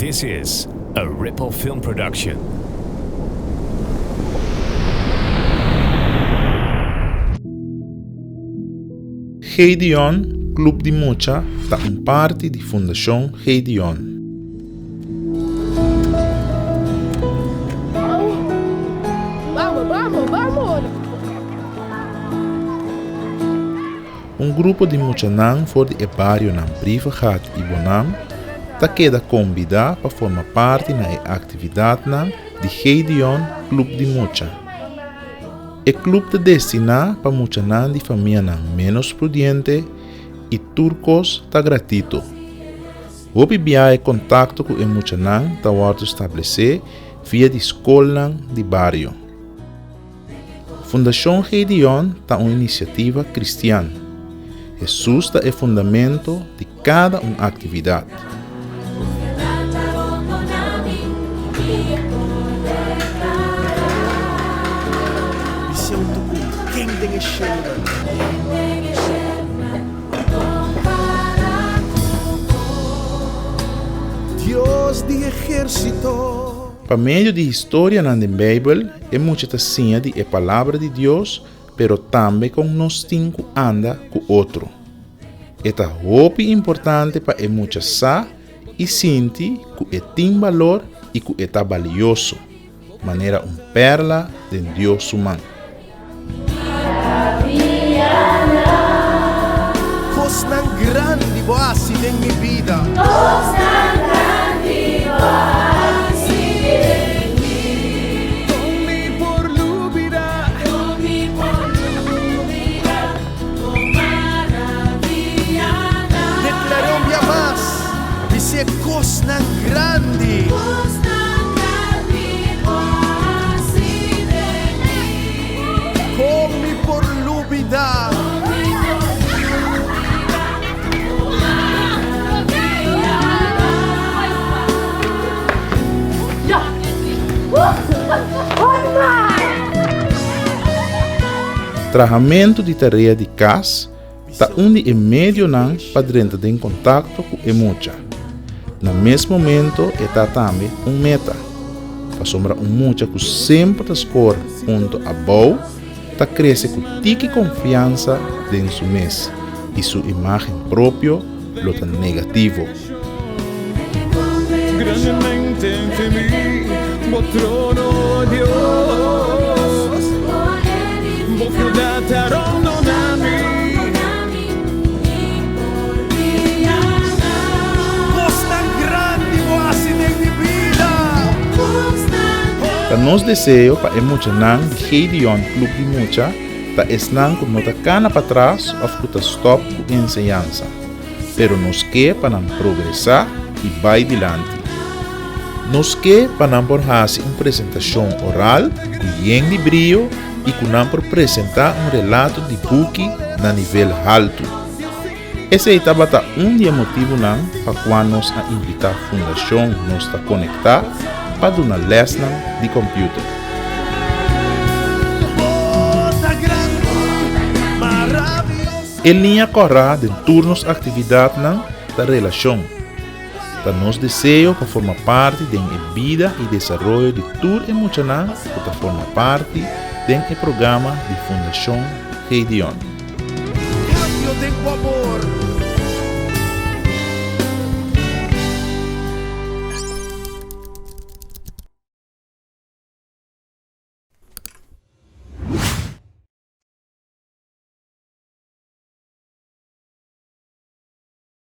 This is a Ripple Film Production. Gedeon Club di Mucha ta un parti di Fundashon Gedeon. Un grupo di muchanan for di e barionan Brievengat i Bonam ta keda kombidá pa forma parti na e aktividatnan di Gedeon Club di Mucha. E club ta destiná pa muchanan di famianan ménos prudiente i tur kos ta gratito. Hopi bia e kontakto ku e muchanan ta wòrdu stablesé via di skolnan di bario. Fundashon Gedeon ta un inisiativa kristian. Hesus ta e fundamento di kada un aktividat. Pa medio di historianan den Beibel, e mucha ta siña di e Palabra di Dios, pero tambe kon nos tin ku anda ku otro. E ta hopi importante pa e mucha sa i sinti ku e tin balor i ku e ta balioso, manera un pèrla den Dios su man. Kosnan grandi bo hasi den mi bida. Kosnan grandi bo hasi den mi. Kon mi por lubida. Kon mi por lubida bo maravianan. Deklar'é un bia mas, bis'é kosnan grandi. Kosnan grandi bo hasi den mi. Kon mi por lubida. Kon mi por lubida bo maravianan. Trahamentu di tarea di kas ta un di e medionan pa drenta den kontakto ku e mucha. Na mes momento e ta tambe un meta, pasobra un mucha ku semper ta skor punto abou ta krese ku tiki konfiansa den su mes i su imágen propio lo ta negativo. Ta nos deseo pa e muchanan di Gedeon Club di Mucha ta esnan ku no ta kana patras òf ku ta stòp ku enseñansa. Pero nos ke pa nan progresá i bai dilanti. Nos ke pa nan por hasi un presentashon oral ku yen di brio i ku nan por presentá un relato di buki na nivel haltu. Esei tabata un di e motibunan pa kua nos a invitá Fundashon Nos Ta Konektá pa duna lèsnan di kòmpiuter. E liña kòrá den tur nos aktividatnan ta relashon. Ta nos deseo pa forma parti den e bida i desaroyo di tur e muchanan ku ta forma parti den e programa di Fundashon Gedeon. Kambio den bo amor.